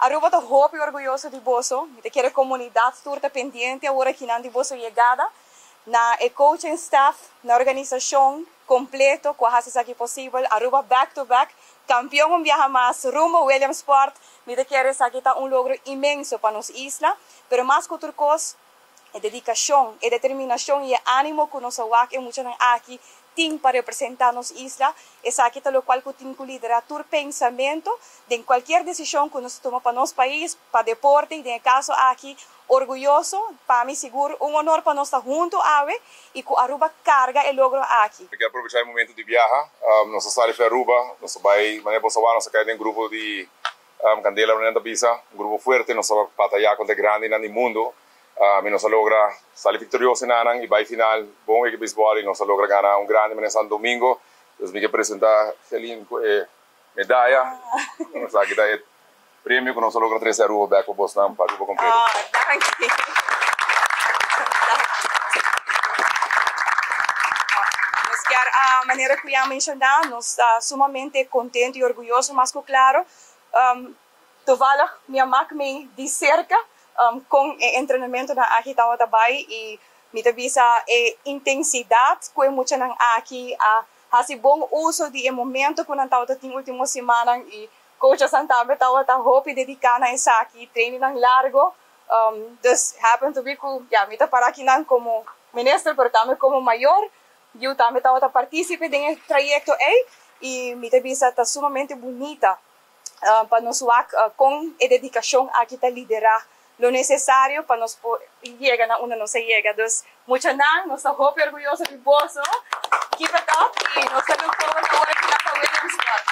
Aruba ta hopi orguyoso di boso. Mi ta kere comunidad tur ta pendiente awor akinan di boso yegada. Na e coaching staff, na organisacion completo cu a haci esaki posibel. Aruba back to back, campeon un biaha mas rumbo Williamsport. Mi ta kere esaki ta un logro inmenso pa nos isla, pero mas cu tur cos, e dedicacion, e determinacion y e animo cu nos a wak e muchanan aki tin pa representa nos isla, esaki ta locual cu tin cu lidera tur pensamento den cualkier decision cu nos ta tuma pa nos pais, pa deporte y den e caso aki orguyoso, pa mi sigur un honor pa nos ta hunto awe y cu Aruba carga e logro aki. Mi kier aprovecha e momento di biaha, nos a sali for Aruba, nos a bay manera bo sa wak, nos a cay den grupo di candela manera nan ta bisa, un grupo fuerte, nos a bataya contra e grandinan di mundo, Mi nos a logra sali victorioso en anan y bay final bon wega baseball y nos a logra gana un grandi manera Santo Domingo. Dus mi ke presenta Celine cu e medaya. Esaki ta e premio cu nos a logra trece Aruba bek pa bosnan pa Aruba completo. Oh, danki. Nos kier a manera cu ya menciona, nos ta sumamente contento y orguyoso mas cu claro. Toevallig mi a mak mi di serka kon e entrenamentonan aki tabata bai i mi ta bisa e intensidat ku e muchanan aki a hasi bon uso di e momento ku nan tabata tin ultimo simannan i coachesnan tambe tabata hopi dediká na esaki, trainingnan largo. Dus happen to be ku ya mi ta para akinan komo minister pero tambe komo mayor yu tambe tabata partisipe den e trayekto ei i mi ta bisa ta sumamente bunita. pa nos wak kon e dedikashon aki ta liderá lo nesesario pa nos por yega na unda nos a yega. Dus muchanan, nos ta hopi orguyoso di boso. Keep it up y nos ta look forward awor aki na pa Williamsport.